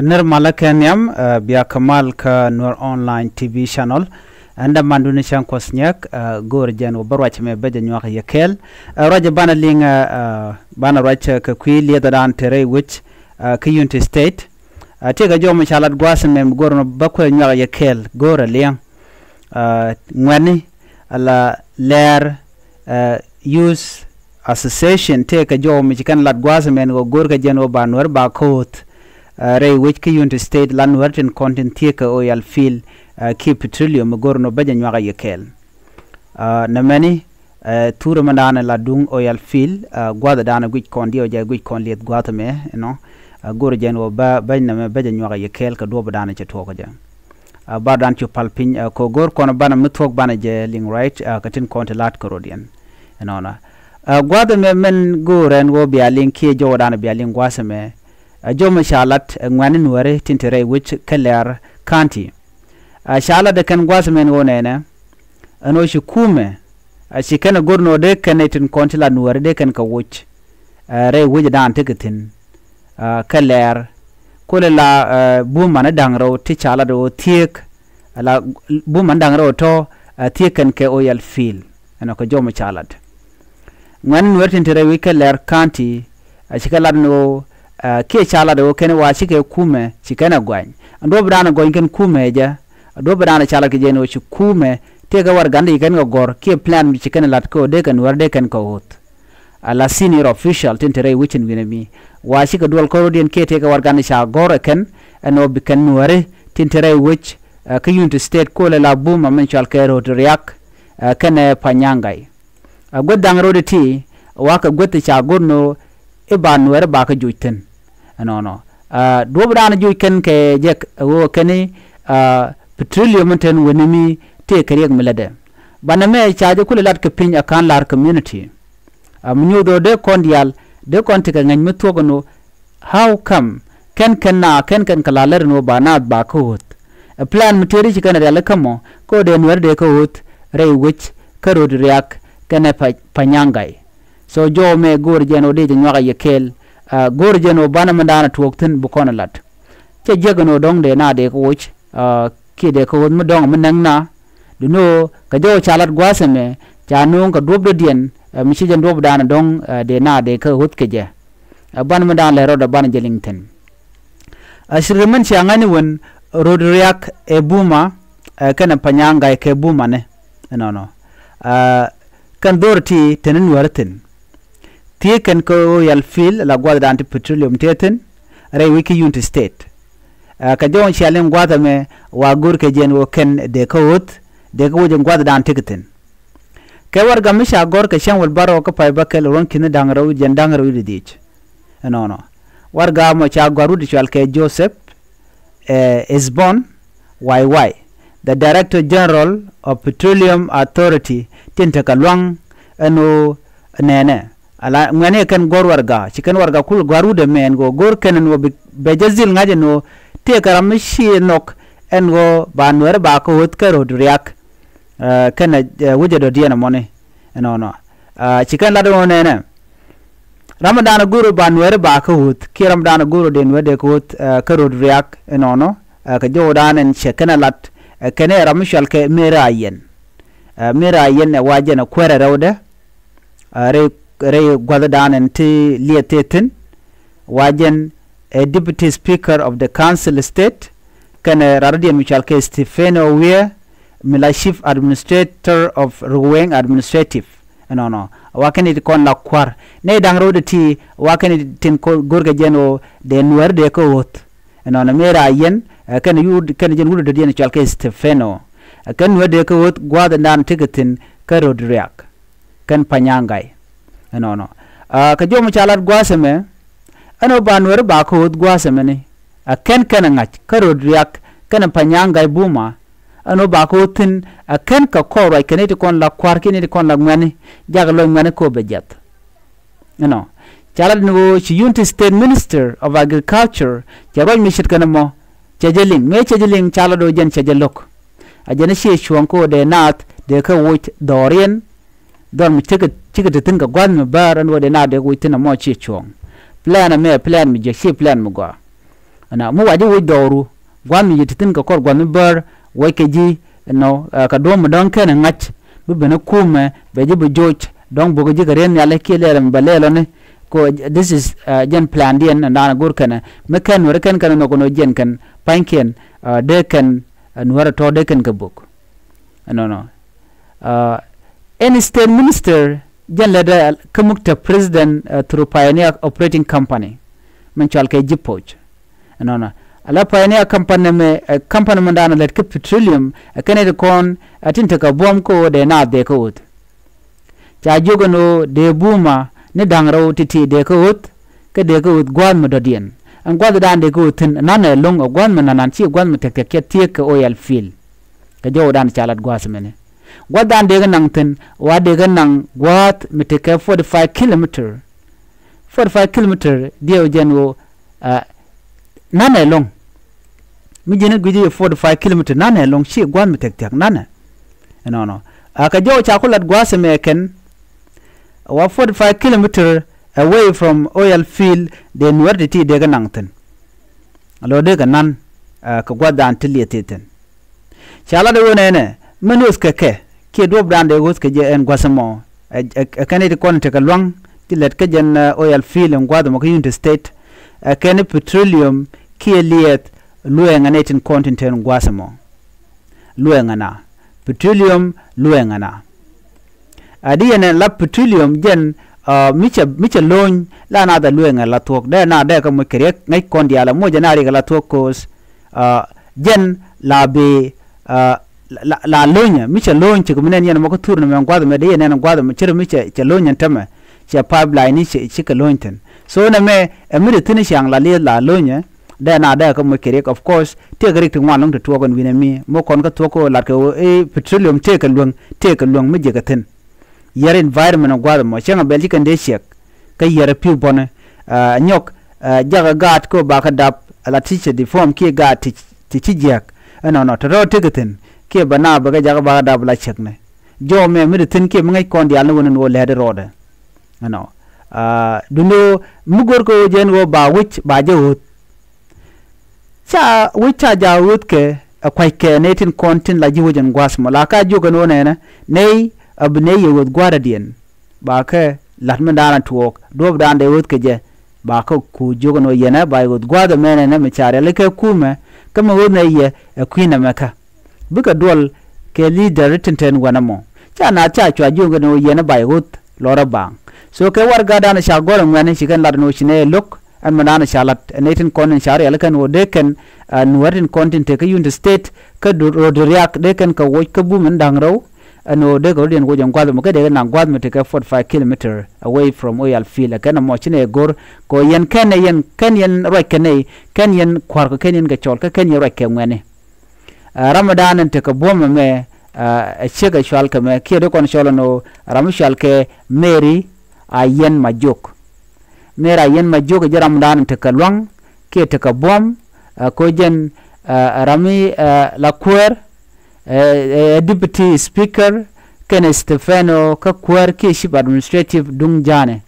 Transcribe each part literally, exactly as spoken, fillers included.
Nir malä kɛ nhiam, ɛ, bia kɛ mal kä Nuer Online T V channel. Ɛn dämandun cäŋ Kuɔth Nyak, ɛ, go̱o̱rä jɛn wä bä ruac mɛ bä jɛ nyuak yɛ kɛɛl. Ɛ, ruac banɛ liŋ, ɛ, ɛ, banɛ ruac, ɛ, kɛ kui̱ liɛthädan te rɛy wec, ɛ, kä Unity State. Ɛ, tëëkɛ jɔw mi ca lat gua̱a̱th mɛ mi go̱o̱rä nɔ bä kuɛ nyuak yɛ kɛɛl go̱o̱rä liɛŋ. Ɛ, ŋuɛ̈tni, ala Lɛɛr, ɛ, Youth Association tëëkɛ jɔw mi ci kɛn lat gua̱a̱th mɛn ɣöö go̱o̱rkɛ jɛn ɣöö ba Nuäär ba ko̱o̱th, ɛ, rɛy wec kä Unity State la Nuäär tin kɔn tin thieekä oil field, ɛ, kiɛ petroleum mi go̱o̱r nɔ bä jɛ nyuak a yɛ kɛɛl. Ɛ, nɛmɛni, ɛ, thurɛ mɛn da̱a̱n la duŋ oil field, ɛ, gua̱a̱th da̱a̱n guic kɔn diɛw jɛ guic kɔn lieth gua̱a̱th mɛ, you know, ɛ, go̱o̱r jɛn ɣöö bä, bä nɛmɛ bä jɛ nyuak a yɛ kɛɛl kɛ duɔ̱ɔ̱p da̱a̱n cɛ tuɔɔk jɛ. Ɛ, bar dan cu pal piny, ɛ, kɛ ɣöö go̱o̱r kɔn banɛ mi thuɔ̱k banɛ jɛ liŋ right, ɛ, kɛ tin kɔn ti la̱t kɛ rɔ̱diɛn. Ɛnɔnɔ. Ɛ, gua̱a̱th ɛmɛ mɛn go̱o̱r ɛn ɣöö bia liŋ kiɛ jɔwdan bia liŋ gua̱a̱th ɛmɛ. Ɛ, jɔw mi ca lat, ɛ, ŋuɛ̈tni Nuääri tin te rɛy wec kä Lɛɛr County. Ɛ, ca lat ɛ kɛn gua̱a̱th ɛmɛ ɛn ɣöö nɛnɛ. Ɛn ɣöö ci kumɛ. Ɛ, ci kɛn ɛ go̱r nɔ dee kɛn ɛ tin kɔn ti la Nuääri dee kɛn kɛ woc. Ɛ, rɛy wec dan tekɛ thi̱n. Ɛ, kä Lɛɛr. Kulɛ la, ɛ, bumani da̱ŋ rɛw ti ca lat ɣöö thieek. Ala bumani da̱ŋ rɛw tɔ, ɛ, thieek kɛn kɛ oil field. Ɛnɔ kɛ jɔw mi ca lat. Ŋuɛ̈tni Nuäär tin te rɛy wec kä Lɛɛr County, ɛ, ci kɛ lat ni ɣöö, ɛ, kiɛ ca lat ɣöö kɛn wa cikɛ kumɛ, ci kɛn ɛ gɔany. Ɛn duɔ̱ɔ̱p dan ɛ gɔany kɛn kumɛ jɛ, ɛ duɔ̱ɔ̱p dan ɛ ca lat kɛ jɛ ni ɣöö ci kumɛ, tëëkɛ warɛgani ci kɛn kɛ gɔ̱r, kiɛ plan mi ci kɛn ɛ lat kɛ ɣöö dee kɛ Nuäär dee kɛn kɛ ɣööth. Ala senior official tin te rɛy wec in wi̱nɛ mi. Wa cikɛ duɔl kärɔ̱diɛn kiɛ tëëkɛ warɛgani ca gɔ̱r ɛ kɛn, ɛn ɣöö bi kɛn Nuääri tin te rɛy wec, ɛ, kä Unity State kulɛ la buma min cɔal kɛ Rööd Riak, ɛ, kɛnɛ Panyangai. Ɛ, guäth da̱ŋ rɛw ti, wakɛ guäth ti ca go̱r nɔ i̱ ba Nuääri ba kä joc thi̱n. Ɛnɔnɔ. Ɛ, duɔ̱ɔ̱p dan joc kɛn kɛ jɛ ɣöö kɛn i̱, ɛ, petroleum min te ni wen ni mi tëëkɛ riɛk mi lätdɛ. Banɛ mɛ ca jɛ kulɛ lat kɛ piny ɛ ka̱n la̱r community. Ɛ, mi nyuuth ɣöö dee kɔn diaal, dee kɔn tekɛ ŋäc mi thuɔ̱k ɛn ɣöö, how come, kɛn kɛn na, kɛn kɛn kɛ la lär ɛn ɣöö ba naath ba kä ɣöth. Ɛ plan mi tëëri ci kɛn ɛ rial ikä mɔ, kä ɣöö dee Nuäär dee kä ɣöth, rɛy wec, kä Rööd Riak, kɛnɛ Pa-, Panyangai. So jɔw mɛ go̱o̱r jɛn ɣöö dee jɛ nyuak a yɛ kɛɛl, ɛ, go̱o̱r jɛn ɣöö banɛ mɛn da̱a̱n ɛ tuɔɔk thi̱n bi kɔn ɛ lat. Cɛ jiäk ɛn ɣöö dɔ̱ŋ dee na dee kä woc, ɛ, kiɛ dee kä ɣöth mi dɔ̱ŋ mi näk na. Duŋni ɣöö kɛ jɔw ca lat gua̱a̱th ɛmɛ, ca nööŋ kɛ duɔ̱p dɔ̱diɛn, ɛ, mi ci jɛn duɔ̱p da̱a̱n dɔ̱ŋ, ɛ, dee na dee kä ɣöth kɛ jɛ. Ɛ, banɛ mɛn da̱a̱n lɛ rɔɔdɛ banɛ jɛ liŋ thi̱n. Ɛ, ci ri mɛn cia ŋa̱cni wen Rööd Riak ɛ buma, ɛ, kɛnɛ Panyangai kɛ bumani. Ɛnɔnɔ. Ɛ, kɛn dho̱r ti te ni Nuäär thi̱n. Thieek kɛn kä oil field la gua̱thdan ti petroleum tëë thi̱n, rɛy wec kä Unity State. Ɛ, kɛ jɔw cia liŋ gua̱a̱th ɛmɛ, wa go̱r kɛ jɛn ɣöö kɛn dee kä ɣöth, dee kä woc ɛn gua̱thdan tekɛ thi̱n. Kɛ warɛga mi ca gɔ̱r kɛ cäŋ wäl bärɔw kä pay bäkɛl ruɔ̱n ki̱ni da̱ŋ rɛw jɛn da̱ŋ rɛw wi̱cdɛ dhiec. Ɛnɔnɔ. Warɛga mɔ ca gɔ̱a̱r wut cɔal kɛ Joseph, ɛ, Isbon, Wai Wai, the Director General of Petroleum Authority, tin tekɛ lua̱ŋ ɛn ɣöö nɛnɛ. Ala ŋuɛ̈ni kɛn gɔ̱r warɛga, ci kɛn warɛga kul gɔ̱a̱r wut ɛmɛ ɛn ɣöö go̱r kɛn ɛn ɣöö bi, bɛ jɛ dhil ŋa̱c ɛn ɣöö tëëkɛ ram mi ci nhɔk ɛn ɣöö ba Nuäär ba kä ɣöth kä Rööd Riak. Ɛ, kɛnɛ, ɛ, wecɛ dɔ̱diɛn ɛmɔni. Ɛnɔnɔ. Ɛ, ci kɛn lat ɛn ɣöö nɛnɛ. Ram dan go̱r ba Nuäär ba kä ɣöth, kiɛ ram dan go̱r dee Nuäär dee kä ɣöth, ɛ, kä Rööd Riak ɛnɔnɔ, ɛ, kɛ jɔwdan ɛn cɛ kɛn ɛ lat, ɛ, kɛn ɛ ram mi cɔal kɛ Mary Ayen. Ɛ, Mary Ayen ɛ wa jɛn ɛ kuäärɛ rɛwdɛ, ɛ, rɛy, rɛy gua̱thdan ɛn ti liɛth tëë thi̱n, wa jɛn ɛ Deputy Speaker of the Council State, kɛnɛ ram dɔ̱diɛn mi cɔal kɛ Stefano Wiɛ, mi la Chief Administrator of Ruweng Administrative. Ɛnɔnɔ. Wa kɛn it kɔn la kua̱r. Nɛy da̱ŋ rɛw ti, wa kɛn it tin ko-, go̱rkɛ jɛn ɣöö dee Nuäär dee kä ɣöth. Ɛnɔnɔ Mary Ayen, ɛ, kɛn yut, kɛn jɛn wut dɔ̱diɛn cɔal kɛ Stefano. Ɛ, kɛn Nuäär dee kä ɣöth gua̱a̱th ɛn dan tekɛ thi̱n kä Rööd Riak. Kɛn Panyangai. Ɛnɔnɔ. Ɛ, kɛ jɔw mi ca lat gua̱a̱th ɛmɛ, ɛn ɣöö ba Nuäär ba kä ɣöth gua̱a̱th ɛmɛni. Ɛ kɛn kɛn ɛ ŋa̱c, kä Rööd Riak, kɛn ɛ Panyangai buma, ɛn ɣöö ba kä ɣöth thi̱n, ɛ kɛn kɛ kɔɔr ruac kɛ ni ti kɔn la kua̱r kiɛ ni ti kɔn la ŋuɛ̈ni, jakɛ lɔc ŋuɛ̈ni kä ɣöö bɛ jiath. Ɛnɔ. Ca lat ni ɣöö ci Unity State Minister of Agriculture, cɛ ruac mi ce̱tkɛ ni mɔ, cɛ jɛ liŋ, mëë cɛ jɛ liŋ ca lat ɣöö jɛn cɛ jɛ lo̱k. Ɛ jɛn ciɛ cuɔ̱ɔ̱ŋ kä ɣöö dee naath, dee kä woc dhɔriɛn, dhɔr mi cikɛ, cikɛ te thi̱n kɛ gua̱th mi bäär ɛn ɣöö dee naath dee woc thi̱n ɛmɔ ciɛ cuɔ̱ɔ̱ŋ. Plan ɛmɛ, plan mi jiäk, ciɛ plan mi gɔaa. Ɛnɔ mi wa̱c ji̱ woc dhɔru gua̱a̱th mi ji̱ ti thi̱n kɛ kɔr gua̱a̱th mi bäär, woc kɛ ji̱, ɛnɔ, kɛ duɔ̱ɔ̱p mi dɔ̱ŋ kɛn ɛ ŋa̱c bi ben ɛ kumɛ bɛ ji̱ bi joc dɔ̱ŋ bukɛ ji̱ kɛ riet nhial kiɛ lɛl ɛmɛ bɛ lɛl ɔni. Ko this is jɛn plan diɛn ɛn da̱a̱n ɛ go̱r kɛnɛ mi kɛn nuɛr kɛn kɛn ɛnɔ kɛn ɔ jiɛn kɛn pa̱nykiɛn dee kɛn nuɛr ɛ tɔ̱ dee kɛn kɛ buk. Ɛnɔnɔ. Ɛn state minister jɛn lɛt kä muktab president through Pioneer Operating Company min cɔal kɛ ji̱ poc. Ɛnɔnɔ. Ala Pioneer company mɛ company min da̱a̱n lɛt kä petroleum ɛ kɛn it kɔn ɛ tin tekɛ buɔ̱m kä ɣöö dee naath dee kä ɣöth. Ca jiök ɛn ɣöö dee buma ni da̱ŋ rɛw ti̱ti̱ dee kä ɣöth. Kä dee kä ɣöth gua̱a̱th mi dɔ̱diɛn ɛn gua̱a̱th dan dee kä ɣöth thi̱n nanɛ lo̱ŋ ɛ gua̱a̱th mi nanan ci gua̱a̱th mi tɛk tɛk cɛ thiek kɛ oil field. Kɛ jɔwdan ca lat gua̱a̱th mɛni gua̱a̱th dan dee kä naŋ thi̱n wa dee kä naŋ gua̱a̱th mi tekɛ forty five kilometer. Forty five kilometer diɛw jɛn ɣöö nanɛ lo̱ŋ. Mi ji̱n i̱ gui̱c i̱ forty five kilometer nanɛ lo̱ŋ ci gua̱a̱th mi thiäk thiäk nanɛ. Ɛnɔnɔ. Ɛ kɛ jɔw ca ku lat gua̱a̱th ɛmɛ kɛn wa forty five kilometer away from oil field dee nuɛr ti̱ti̱ dee kɛ naŋ thi̱n. Lɔ dee kɛ nan kɛ gua̱a̱th dan ti lieth thi̱n. Ca lat ɛ ɣöö nɛnɛ min ɣöth kɛ kɛ kiɛ duɔ̱ɔ̱pdan dee ɣöth kɛ jɛ ɛn gua̱a̱th ɛmɔ. Ɛ kɛn i̱ ti kɔn tekɛ lua̱ŋ ti lɛt kä jɛn oil field ɛn gua̱a̱th ɛmɔ kä Unity State. Ɛ kɛn i̱ petroleum kiɛ lieth luɛɛŋɛ nɛy tin kɔn tin te ɛn gua̱a̱th ɛmɔ. Luɛɛŋɛ na petroleum luɛɛŋɛ na. Ɛ di yɛn ɛn la petroleum jɛn mi cɛ mi cɛ lo̱ny la na dhɛ lueŋɛ la thuɔ̱k dee na dee kä moc kɛ riɛk ŋäc kɔn diaal ɛ moc ɛ na riɛk la thuɔ̱k ko̱o̱th. Jɛn la bi la la lo̱nyɛ mi cɛ lo̱ny cik mi nɛn yɛn mɔ kä thur ni mɛ gua̱th mɛ dee yɛn ɛn gua̱th mɛ cir mi cɛ cɛ lo̱nyɛ tämɛ. Cɛ pipeline ni ci kɛ lo̱ny thi̱n so nɛ mɛ ɛ mi ri thi̱n ciaŋ la lieth la lo̱nyɛ. Dee na dee kä moc kɛ riɛk of course tëëkɛ riɛk ti ŋuan lo̱ŋ ti tuɔɔk ɛn wi̱nɛ mi moc kɔn kä thuɔ̱k kä lat kɛ ɣöö i̱ petroleum tëëkɛ luäŋ tëëkɛ luäŋ mi jiɛkɛ thi̱n. Yɛr environment ɔ gua̱a̱th ɛmɔ cäŋ a bɛl ci kɛn dee ciɛk. Kä yɛr ɛ pi̱w bɔ̱nɛ nyɔk jakä gaat kä bakä dap ala ti cɛ di form kiɛ gaat ti ci jiäk. Ɛnɔnɔ tɔ̱tɔ̱ tekɛ thi̱n kiɛ bɛ na bɛ kɛ jakä bakä dap ala ciɛknɛ. Jɔw mɛ mi di thi̱n kiɛ mi ŋäc kɔn diaal ni wen ɛn ɣöö lɛ̈ɛ̈t rɔɔdɛ. Ɛnɔ dundo mi go̱r kɛ ɣöö jɛn ɣöö ba wi̱c ba jɛ ɣöth. Ca wec ca jaak ɣööthkɛ ɛ kua̱ckɛ nɛy tin kɔn tin la ji̱ wec ɛn gua̱a̱th mɔ la ka jiök ɛn ɣöö nɛnɛ nɛy a bi nɛy yɛ ɣööth gua̱a̱r adiɛn. Ba kɛ la̱t mindan a tuɔɔk duɔ̱ɔ̱pdan dee ɣööthkɛ jɛ. Ba kɛ ku jiök ɛn ɣöö yɛnɛ ba yɛ ɣööth gua̱a̱th ɛmɛ nɛnɛ mi ca rialikä kumɛ kä mi ɣööth nɛy yɛ ɛ kui̱n ɛmɛ kä. Bikɛ duɔl kɛ leader tin te ɛn wɛnɛ mɔ ca naath ca cua jiök ɛn ɣöö yɛnɛ ba yɛ ɣööth lɔrä baaŋ. So kɛ warɛgakdan ca gɔ̱r ɛŋuɛ̈ni ci kɛn lat ɛn ɣöö ci nɛy ɛ lo̱k ɛn mɛndan ca lat ɛ nɛy tin kɔn in ca rialikä ɛn ɣöö dee kɛn nuäär tin kɔn tin tekɛ Unity State kä röödi riak dee kɛn kɛ woc kä bum in da̱ŋ rɛw. Ɛn ɣöö dee kɛ rɔ̱diɛn woc ɛn gua̱th ɛmɔ kä dee kɛ naŋ gua̱th mi tekɛ forty five kilometer away from oil field ɛ kɛn ɛmɔ ci nɛy ɛ go̱r. Kɛ ɣöö yɛn kɛn ɛ yɛn kɛn yɛn ruac kɛ nɛy kɛn yɛn kua̱r kɛ kɛn yɛn kɛ cɔl kä kɛn yɛn ruac kɛ ŋuɛ̈ni. Ɛ ram mi da̱a̱n ɛn tekɛ buɔ̱m ɛmɛ ɛ ciek ɛ cual kɛ mɛ kiɛ dee kɔn cɔl ɛn ɣöö ram mi cual kɛ Mary Ayen Majok. Mary Ayen Majok ɛ jɛ ram mi da̱a̱n ɛn tekɛ lua̱ŋ kiɛ tekɛ buɔ̱m ɛ ko̱ jɛn ɛ ram mi ɛ la kuäär ɛ ɛ deputy speaker kɛnɛ Stefano kä kuäär kiɛ chief administrative duŋ ja̱a̱nɛ.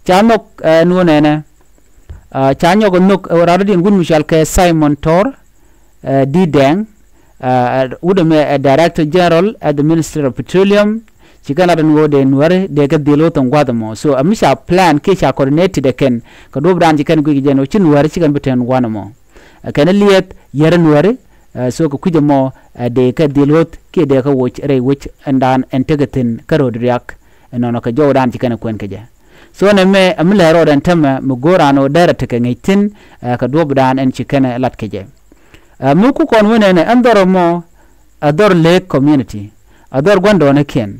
Ca nhɔk ɛ nuɔ̱n ɛnɛ. Ca nyɔk nhök ɛ rat rɔ̱diɛn wut mi cual kɛ Simon Tor. Di Dɛŋ wut ɛmɛ ɛ director general at the Ministry of Petroleum. Ci kɛn lat ɛn ɣöö dee nuäri dee kɛ dhil ɣöth ɛn gua̱th ɛmɔ so ɛ mi ca plan kiɛ ca coordinated ɛ kɛn kɛ duɔ̱pdan ci kɛn guic jɛn ɣöö ci nuäri ci kɛn bi te ɛn gua̱n ɛmɔ. Ɛ kɛn liɛth yɛr ɛ nuäri so kɛ kui̱c ɛmɔ ɛ dee kɛ dhil ɣöth kiɛ dee kɛ woc rɛy wec ɛndan ɛn tekɛ thi̱n kä rööd riak. Ɛnɔnɔ kɛ jɔwdan ci kɛn ɛ kuɛn kɛ jɛ. So nɛ mɛ ɛ mi lɛ rɔɔdɛ ɛn tämɛ mi go̱o̱r an ɣöö dɛrɛ tekɛ ŋi̱i̱c thi̱n ɛ kɛ duɔ̱pdan ɛn ci kɛnɛ lat kɛ jɛ. Ɛ mi ku kɔn wen ɛnɛ ɛn dhɔr ɛmɔ ɛ dhɔr Lek community ɛ dhɔr gua̱ndɔɔŋnikiɛn.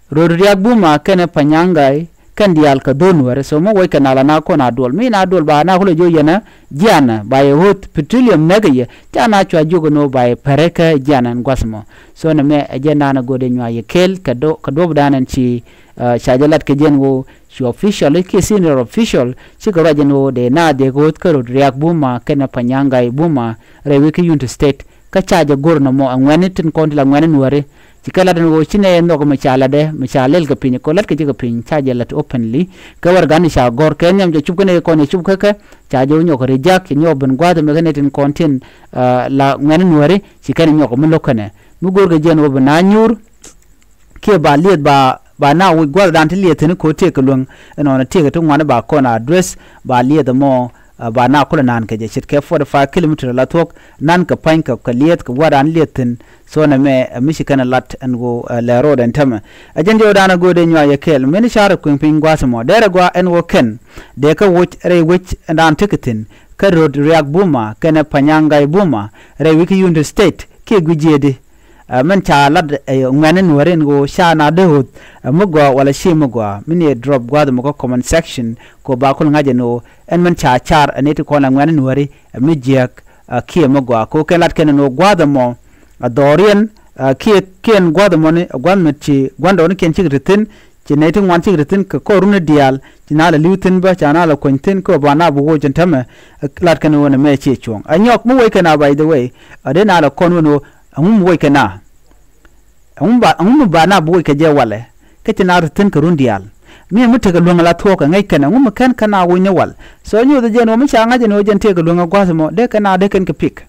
Rööd riak buma kɛnɛ Panyaŋgay kɛn diaal kɛ dho̱r nuäärä so mi wec kɛ nal ana kɔn a duɔl mi na duɔl ba na kulɛ jiök yɛn ɛ jianɛ ba yɛ ɣöth petroleum nɛkɛ yɛ ca na cua jiök ɛn ɣöö ba yɛ pɛrɛ kä jianɛ ɛn gua̱th ɛmɔ. So nɛ mɛ ɛ jɛn naan ɛ go̱o̱r dee nyuac yɛ kɛɛl kɛ duɔ̱pdan ɛn ci ca jɛ lat kɛ jɛn ɣöö ci official kiɛ senior official cikɛ ruac ɛn ɣöö dee naath dee kɛ ɣöth kä rööd riak buma kɛnɛ Panyaŋgay buma rɛy wec kä Unity State. Kä ca jɛ go̱r nɔmɔ ɛ ŋuɛ̈ni tin kɔn ti la ŋuɛ̈ni nuääri. Ci kɛ lat ɛn ɣöö ci nɛ nhɔk mi ca latdɛ mi ca lɛl kɛ piny kɛ lat kɛ jɛ kɛ piny ca jɛ lat openly. Kɛ wär gan ca gɔ̱r kɛ nhiam jɛ cup kɛn ɛ kɔn ɛ cup kä kɛ ca jɛ wä nyɔk reject cɛ nyɔk ben gua̱a̱th ɛmɛ kɛn ɛ tin kɔn tin la ŋuɛ̈ni nuääri ci kɛn ɛ nyɔk mi lo̱k kɛnɛ mi go̱o̱r kɛ jɛ ɛn ɣöö bi na nyuur kiɛ ba lieth ba ba na wi̱c gua̱thdan ti lieth thi̱n ko̱ tëëk kɛ luäŋ. Ɛnɔnɔ tëëk ti ŋuan ba kɔn address ba lieth ɛmɔ ba na kulɛ naan kɛ jɛ ce̱tkɛ forty five kilometer la thuɔ̱k nan kɛ pa̱ny kɛ kɛ lieth kɛ gua̱thdan lieth thi̱n. So nɛ mɛ ɛ mi ci kɛn ɛ lat ɛn ɣöö lɛ road ɛn tämɛ. Ɛ jɛn jɔwdan ɛ go̱o̱dɛ nyuak yɛ kɛɛl min ca̱r ɛ kueŋ piny gua̱a̱th ɛmɔ dɛrɛ gɔaa ɛn ɣöö kɛn dee kä woc rɛy wec ɛndan tekɛ thi̱n kä road Riak Buma kɛnɛ Panyangai Buma rɛy wec kä Unity State kiɛ gui̱c jiɛɛdi. Ɛ mɛn ca lat ɛ ŋuɛ̈ni nuääri ɛn ɣöö ca na dee ɣöth ɛ mi gɔaa wala ci mi gɔaa mi ni ɛ drop gua̱a̱th ɛmɔ kä comment section kɛ ɣöö ba kul ŋa̱c ɛn ɣöö ɛn mɛn ca car ɛ ni ti kɔn la ŋuɛ̈ni nuääri ɛ mi jiääk ɛ kiɛ mi gɔaa kɛ ɣöö kɛn lat kɛn ɛn ɣöö gua̱a̱th ɛmɔ ɛ dhɔriɛn ɛ kiɛ kiɛn gua̱a̱th ɛmɔni ɛ gua̱a̱th mi ci gua̱ndɔɔŋnikiɛn cikɛ ti thi̱n ci nɛy ti ŋuan cikɛ ti thi̱n kɛ kɔr runi diaal ci na lɛ li̱w thi̱n bä ca na lɛ kuany thi̱n kä ba na bi woc ɛn tämɛ. Lat kɛn ɣöö nɛ mɛ ciɛ cuɔ̱ŋ ɛ nyɔk mi wec kɛn a by the way ɛ dee na lɛ kɔn wen ɣöö ɛŋu mi wec kɛn a ɛŋu mi ba ɛŋu mi ba na bi wec kɛ jɛ walɛ kä ci na ti thi̱n kɛ run diaal. Mi mi tekɛ luäŋ la thuɔ̱k ɛ ŋäc kɛn ɛŋu mi kɛn kɛn a woc ni wal. So nyoth ɛ jɛn ɣöö mi ca ŋa̱c ɛn ɣöö jɛn tekɛ luäŋ ɛ gua̱th ɛmɔ dee kɛn a dee kɛn kɛ pick.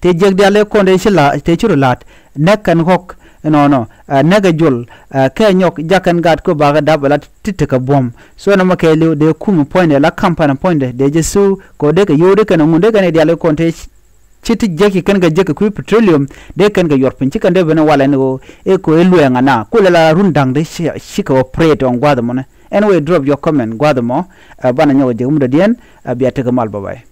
Tëë jiäk diaal ëë kɔn tëë ci la tëë ci rɔ la̱t nɛk kɛn ɣɔ̱k ɛnɔnɔ ɛ nɛk ɛ jol ɛ kɛ nyɔk jak kɛn gat kä bakɛ dap ɛ la ti tekɛ buɔ̱m. So nɔmɔ kɛɛliw dee kum puɔ̱nydɛ la kampani puɔ̱nydɛ dee jɛ su kɛ dee kɛ yio̱w dee kɛn ɛ ŋun dee kɛn ɛ diaal ëë kɔn tëë ci ti jiäk ci kɛn kɛ jiäk kɛ kui̱ petroleum dee kɛn kɛ yuɔr piny ci kɛn dee ben ɛ walɛ ni ɣöö ëë kɛ ɣöö ëë luɛɛŋ ɛna kulɛ la run da̱ŋ dee ci kɛ operate ɔn gua̱th ɛmɔnɛ. Anyway, drop your comment gua̱th ɛmɔ ɛ banɛ nyɔk ɛ jiäk mi dɔ̱diɛn ɛ bia tekɛ mal bye bye.